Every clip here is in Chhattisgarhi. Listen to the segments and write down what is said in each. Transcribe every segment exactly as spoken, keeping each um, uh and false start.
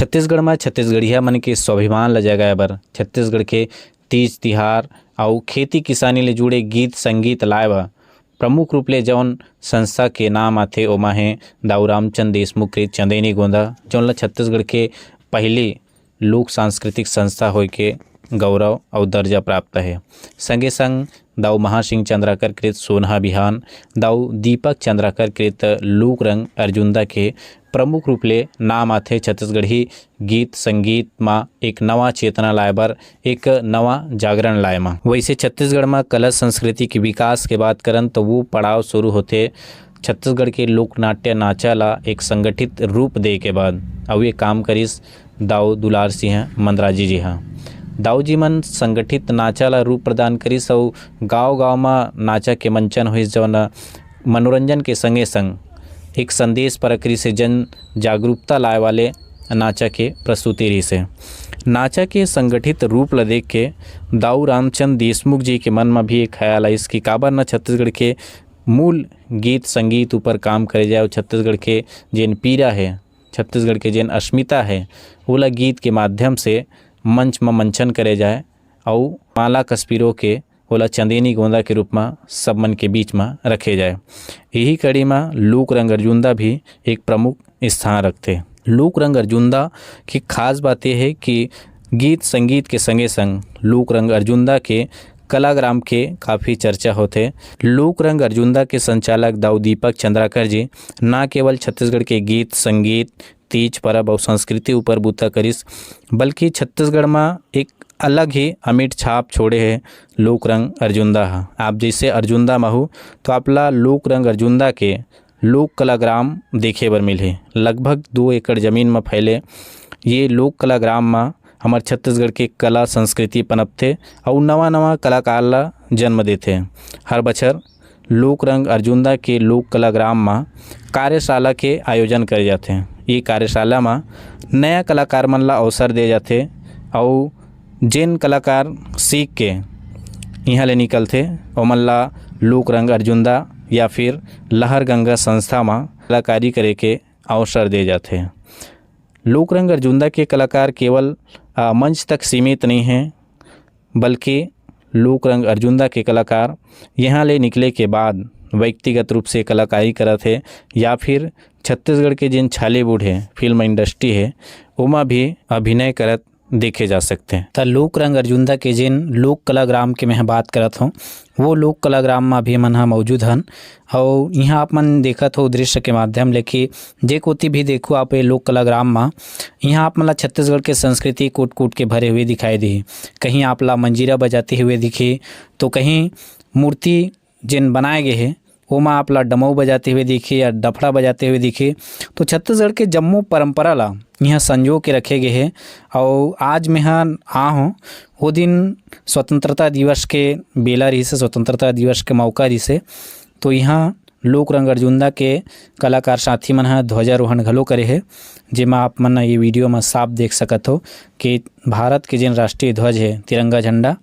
छत्तीसगढ़ म छत्तीसगढ़िया मन के स्वाभिमान ल जगाए बर छत्तीसगढ़ के तीज तिहार अउ खेती किसानी ले जुड़े गीत संगीत लाए बर प्रमुख रूप ले जौन संस्था के नाम आथे, ओमा हे दाऊ रामचंद देशमुख कृत चंदेनी गोंदा, जौन ल छत्तीसगढ़ के पहली लोक सांस्कृतिक संस्था होय के गौरव अउ दर्जा प्राप्त हे। संगे संग दाऊ महासिंह चंद्राकर कृत सोनहा बिहान, दाऊ दीपक चंद्राकर कृत लोक रंग अर्जुंदा के प्रमुख रूप ले नाम आथे छत्तीसगढ़ी गीत संगीत म एक नवा चेतना लाए बर, एक नवा जागरण लाए म। वैसे छत्तीसगढ़ म कला संस्कृति के विकास के बात करन तो वो पड़ाव शुरू होथे छत्तीसगढ़ के लोकनाट्य नाचा ला एक संगठित रूप दे के बाद। अउ ये काम करिस दाऊ दुलार सिंह मंदराजी जी हा। दाऊ जी मन संगठित नाचा ला रूप प्रदान करिस अउ गांव-गांव म नाचा के मंचन होइस, जौन मनोरंजन के संगे संग एक संदेश परक रिहिस हे, जन जागरूकता लाए वाले नाचा के प्रस्तुति रिहिस हे। नाचा के संगठित रूप ला देख के दाऊ रामचंद देशमुख जी के मन म भी एक ख्याल आइस कि काबर न छत्तीसगढ़ के मूल गीत संगीत ऊपर काम करे जाए अउ छत्तीसगढ़ के जेन पीरा हे, छत्तीसगढ़ के जेन अस्मिता हे, ओला गीत के माध्यम से मंच म मंचन करे जाए अउ माला कस पिरो के ओला चंदेनी गोंदा के रूप म सब मन के बीच म रखे जाए। यही कड़ी म लोक रंग अर्जुंदा भी एक प्रमुख स्थान रखथे। लोक रंग अर्जुंदा के खास बात ये हे कि गीत संगीत के संगे संग लोक रंग अर्जुंदा के कलाग्राम के काफी चर्चा होथे। लोक रंग अर्जुंदा के संचालक दाऊ दीपक चंद्राकर जी न केवल छत्तीसगढ़ के गीत संगीत, तीज परब अउ संस्कृति ऊपर बूता करिस, बल्कि छत्तीसगढ़ म एक अलग ही अमिट छाप छोड़े हे लोक रंग अर्जुंदा ह। आप जैसे अर्जुंदा म हो तो आप ला लोक रंग अर्जुंदा के लोक कलाग्राम देखे बर मिलही। लगभग दो एकड़ जमीन म फैले ये लोक कलाग्राम म हमर छत्तीसगढ़ के कला संस्कृति पनपथे अउ नवा-नवा कलाकार ला जन्म देथे। हर बछर लोक रंग अर्जुंदा के लोक कलाग्राम म कार्यशाला के आयोजन करे जाथे। ये कार्यशाला म नया कलाकार मन ला अवसर दे जाथे अउ जेन कलाकार सीख के इहाँ ले निकलथे, ओमन ला लोक रंग अर्जुंदा या फिर लहर गंगा संस्था म कलाकारी करे के अवसर दे जाथे। लोक रंग अर्जुंदा के कलाकार केवल, अ, मंच तक सीमित नहीं हे, बल्कि लोक रंग अर्जुंदा के कलाकार यहाँ ले निकले के बाद व्यक्तिगत रूप से कलाकारी करत हे या फिर छत्तीसगढ़ के जेन छालीवुड हे, फिल्म इंडस्ट्री हे, ओमा भी अभिनय करत देखे जा सकथे। त लोक रंग अर्जुंदा के जेन लोक कलाग्राम के मैं बात करत हौं, वो लोक कलाग्राम म भी मन ह मौजूद हन। अउ इहाँ आप मन देखत हो दृश्य के माध्यम ले कि जे कोती भी देखो आप ये लोक कलाग्राम म, इहाँ आप मन ला छत्तीसगढ़ के संस्कृति कूट-कूट के भरे हुए दिखाई देही। कहीं आप ला मंजीरा बजाते हुए दिखी, तो कहीं मूर्ति जेन बनाए गे हे, ओमा आप ला डमऊ बजाते हुए दिखी या डफड़ा बजाते हुए दिखी। तो छत्तीसगढ़ के जम्मो परंपरा ला इहाँ संजो के रखे गे हे। अउ आज मेंहा आ हों, वो दिन स्वतंत्रता दिवस के बेला रिहिस हे, स्वतंत्रता दिवस के मौका रिहिस हे। तो इहाँ लोक रंग अर्जुंदा के कलाकार साथी मन ह ध्वजारोहण घलो करे हे, जेमा आप मन ये वीडियो म साफ देख सकत हो कि भारत के जेन राष्ट्रीय ध्वज हे, तिरंगा झंडा,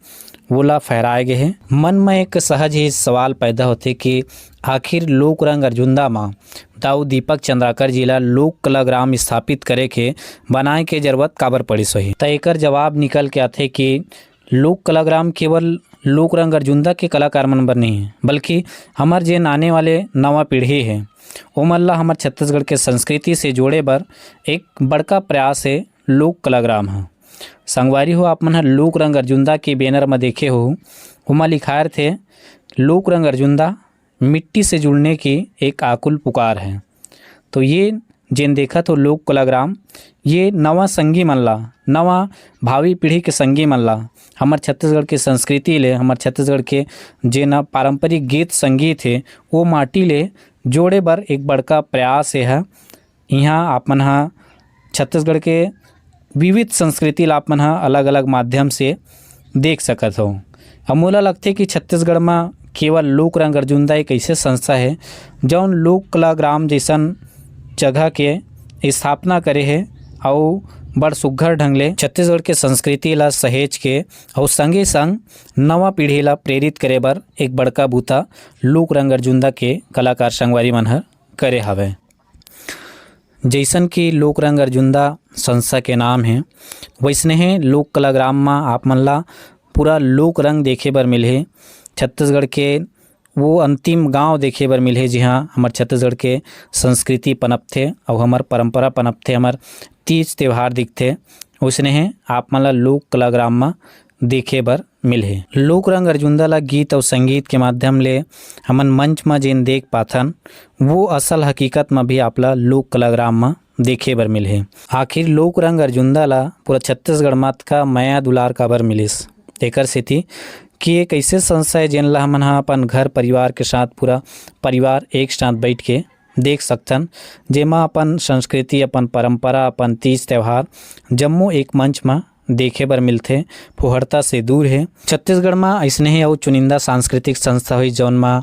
वोला फहराए गे हे। मन म एक सहज ही सवाल पैदा होथे कि आखिर लोक रंग अर्जुंदा म दाऊ दीपक चंद्राकर जी ला लोक कलाग्राम स्थापित करे के, बनाए के जरूरत काबर पड़िस होही? त एकर जवाब निकल के आथे कि लोक कलाग्राम केवल लोक रंग अर्जुंदा के कलाकार मन बर नहीं हे, बल्कि हमर जेन आने वाले नवा पीढ़ी हे, ओमन ला हमर छत्तीसगढ़ के संस्कृति से जोड़े बर एक बड़का प्रयास हे लोक कलाग्राम ह। संगवारी हो, आप मन ह लोक रंग अर्जुंदा के बैनर म देखे हो, ओमा लिखाए रथे, "लोक रंग अर्जुंदा, मिट्टी से जुड़ने की एक आकुल पुकार है।" तो ये जेन देखत हो लोक कलाग्राम, ये नवा संगी मन ला, नवा भावी पीढ़ी के संगी मन ला, हमर छत्तीसगढ़ के संस्कृति ले, हमर छत्तीसगढ़ के जेन पारंपरिक गीत संगीत हे, वो माटी ले जोड़े बर एक बड़का प्रयास हे ह। इहाँ आप मन ह छत्तीसगढ़ के विविध संस्कृति ला आप मन ह अलग-अलग माध्यम से देख सकत हो। अब मोला लगथे कि छत्तीसगढ़ म केवल लोक रंग अर्जुंदा एक ऐसे संस्था हे, जौन लोक कला ग्राम जैसन जगह के स्थापना करे हे अउ बड़ सुग्घर ढंग ले छत्तीसगढ़ के संस्कृति ला सहेज के अउ संगे संग नवा पीढ़ी ला प्रेरित करे बर एक बड़का बूता लोक रंग अर्जुंदा के कलाकार संगवारी मन ह करे हवय। जइसन कि लोक रंग अर्जुंदा संस्था के नाम हे, वइसने हे लोक कलाग्राम म आप मन ला पूरा लोक रंग देखे बर मिलही। छत्तीसगढ़ के वो अंतिम गांव देखे बर मिलही, जिहां हमर छत्तीसगढ़ के संस्कृति पनपथे अउ हमर परंपरा पनपथे, हमर तीज त्योहार दिखथे। वइसने हे आप मन ला लोक कलाग्राम म देखे बर मिलही। लोक रंग अर्जुंदा ला गीत अउ संगीत के माध्यम ले हमन मंच म जेन देख पाथन, वो असल हकीकत म भी आप ला लोक कलाग्राम म देखे बर मिलही। आखिर लोक रंग अर्जुंदा ला पूरा छत्तीसगढ़ म अतका मया दुलार काबर मिलिस? एकर सेती कि एक ऐसे संस्था हे, जेन ला हमन ह अपन घर परिवार के साथ, पूरा परिवार एक साथ बैठ के देख सकथन, जेमा अपन संस्कृति, अपन परंपरा, अपन तीज त्योहार जम्मो एक मंच म देखे बर मिलथे, फुहड़ता से दूर हे। छत्तीसगढ़ म अइसने ही अउ चुनिंदा सांस्कृतिक संस्था होइस, जौन म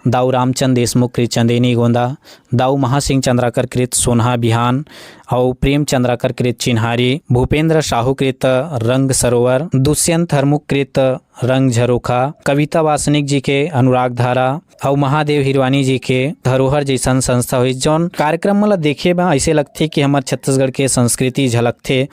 दाऊ रामचंद देशमुख कृत चंदेनी गोंदा, दाऊ महासिंह चंद्राकर कृत सोनहा बिहान, अउ प्रेम चंद्राकर कृत चिन्हारी, भूपेंद्र साहू कृत रंग सरोवर, दुष्यंत हरमुख कृत रंग झरोखा, कविता वासनिक जी के अनुराग धारा, अउ महादेव हिरवानी जी के धरोहर जइसन संस्था होइस, जौन कार्यक्रम मन ल देखे म अइसे लगथे कि हमर छत्तीसगढ़ के संस्कृति झलकथे,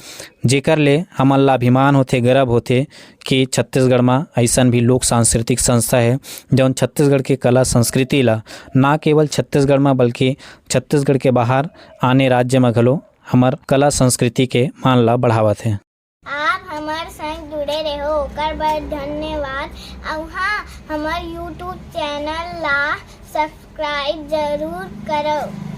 जेकर ले हमन ला अभिमान होथे, गर्व होथे कि छत्तीसगढ़ म अइसन भी लोक सांस्कृतिक संस्था हे, जौन छत्तीसगढ़ के कला संस्कृति ला ना केवल छत्तीसगढ़ म, बल्कि छत्तीसगढ़ के बाहर आने राज्य म घलो हमर कला संस्कृति के मान ला बढ़ावत हे। आप हमर संग जुड़े रहो, ओकर बर धन्यवाद। अउ हाँ, हमर YouTube चैनल ला subscribe जरूर करो।